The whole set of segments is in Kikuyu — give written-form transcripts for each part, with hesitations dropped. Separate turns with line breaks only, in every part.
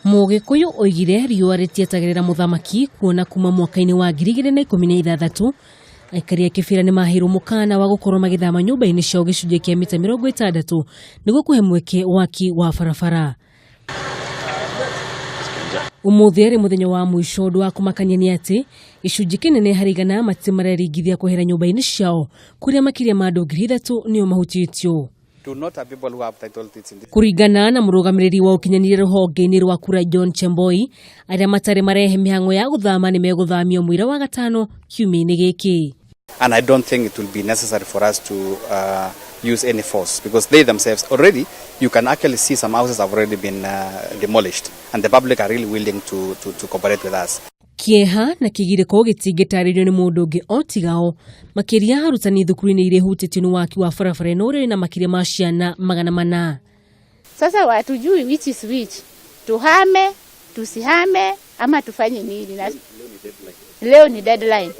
Mũgĩkũyũ oigire riũa rĩtietagĩrĩra mũthamaki, kuona kuma mwaka-inĩ wa 2016 aikari a Kĩbĩra nĩ maheirwo mũkana wa gũkorwo magĩthama nyũmba-inĩ ciao gĩcunjĩ kĩa mita 60 nĩguo kũhe mweke waki wa barabara. Ũmũthĩ arĩ mũthenya wa mũico. Ũndũ wa kũmakania nĩ atĩ gĩcunjĩ kĩnene harĩ igana matirĩ mareringithia kwehera nyũmba-inĩ ciao, kũrĩa makĩria ma andũ 3000 nĩo mahutĩtio.
Do not have people who have title deeds in this.
Kũringana na mũrũgamĩrĩri wa ũkinyanĩria rũhonge-inĩ rwa kura John Chemboi, arĩa matarĩ marehe mĩhang'o ya gũthama nĩ megũthamio mũira wa gatano kiumia-inĩ gĩkĩ.
And I don't think it will be necessary for us to use any force because they themselves already, you can actually see some houses have already been demolished and the public are really willing to cooperate with us.
Kĩeha na kĩgirĩko gĩtingĩtarĩrio nĩ mũndũ ũngĩ o tigao, makĩria arutani thukuru-inĩ iria ihutĩtio nĩ waki wa barabara ĩno ũrĩa wĩna makĩria ma ciana 400.
Sasa hatujui which is which, tuhame tusihame ama tufanye nini? Na leo ni deadline.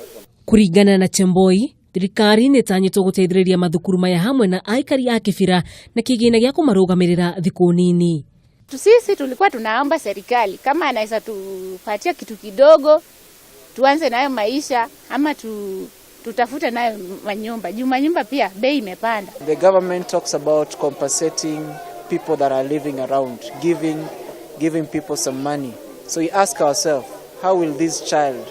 Kũringana na Chemboi, thirikari nĩ ĩtanyĩtwo gũteithĩrĩria mathukuru maya hamwe na aikari a Kĩbĩra na kĩgĩna gĩa kũmarũgamĩrĩra thikũ nini.
Sisi tulikuwa tunaomba serikali kama anaweza tupatia kitu kidogo tuanze nayo maisha ama tutafute nayo manyumba juu manyumba pia bei imepanda.
The government talks about compensating people that are living around, giving people some money. So we ask ourselves, how will this child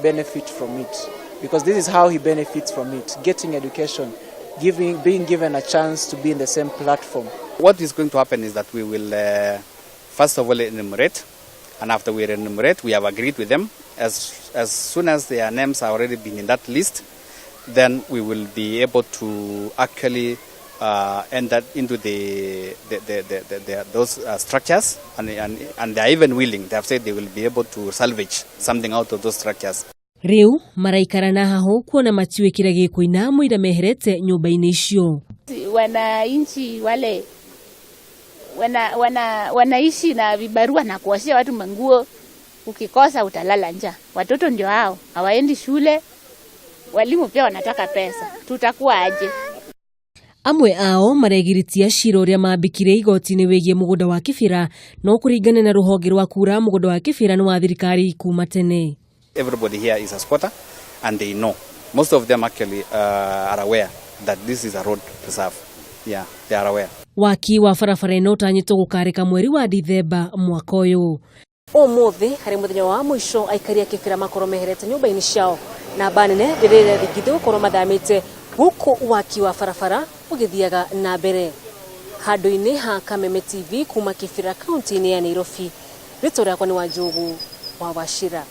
benefit from it? Because this is how he benefits from it, getting education, being given a chance to be in the same platform.
What is going to happen is that we will first of all enumerate, and after we enumerate, we have agreed with them. As soon as their names have already been in that list, then we will be able to actually enter into the those structures, and they are even willing. They have said they will be able to salvage something out of those structures.
Rĩu maraikara na hahũ kuona matiũĩ kĩrĩa gĩkũina mũira meherete nyũmba-inĩ icio.
Wananchi wale wanaishi na vibarua na kuoshea watu manguo, ukikosa utalala njaa. Watoto ndio hao hawaendi shule, walimu pia wanataka pesa, tutakuwa aje?
Amwe ao maregiritia cira ũrĩa mambĩkire igoti-inĩ wĩgiĩ mũgũnda wa Kĩbĩra, no kũringana na rũhonge rwa kura mũgũnda wa Kĩbĩra nĩ wa thirikari kuma tene.
Everybody here is a squatter, and they know. Most of them actually are aware that this is a road reserve. Yeah, they are aware.
Waki wa barabara ĩno ũtanyĩtwo gũkarĩka mweri wa Dithemba mwaka ũyũ. Ũmũthĩ harĩ mũthenya wa mũico aikari a Kĩbĩra makorwo meherete nyũmba-inĩ ciao namba nene rĩrĩa rĩthingithio gũkorwo mathamĩte gũkũ waki wa barabara ũgĩthiaga na mbere. Handũ-inĩ ha Kameme TV kuma Kĩbĩra, kaunti-inĩ ya Nairobi, rĩtwa rĩakwa nĩ Wanjũgũ wa Wachira.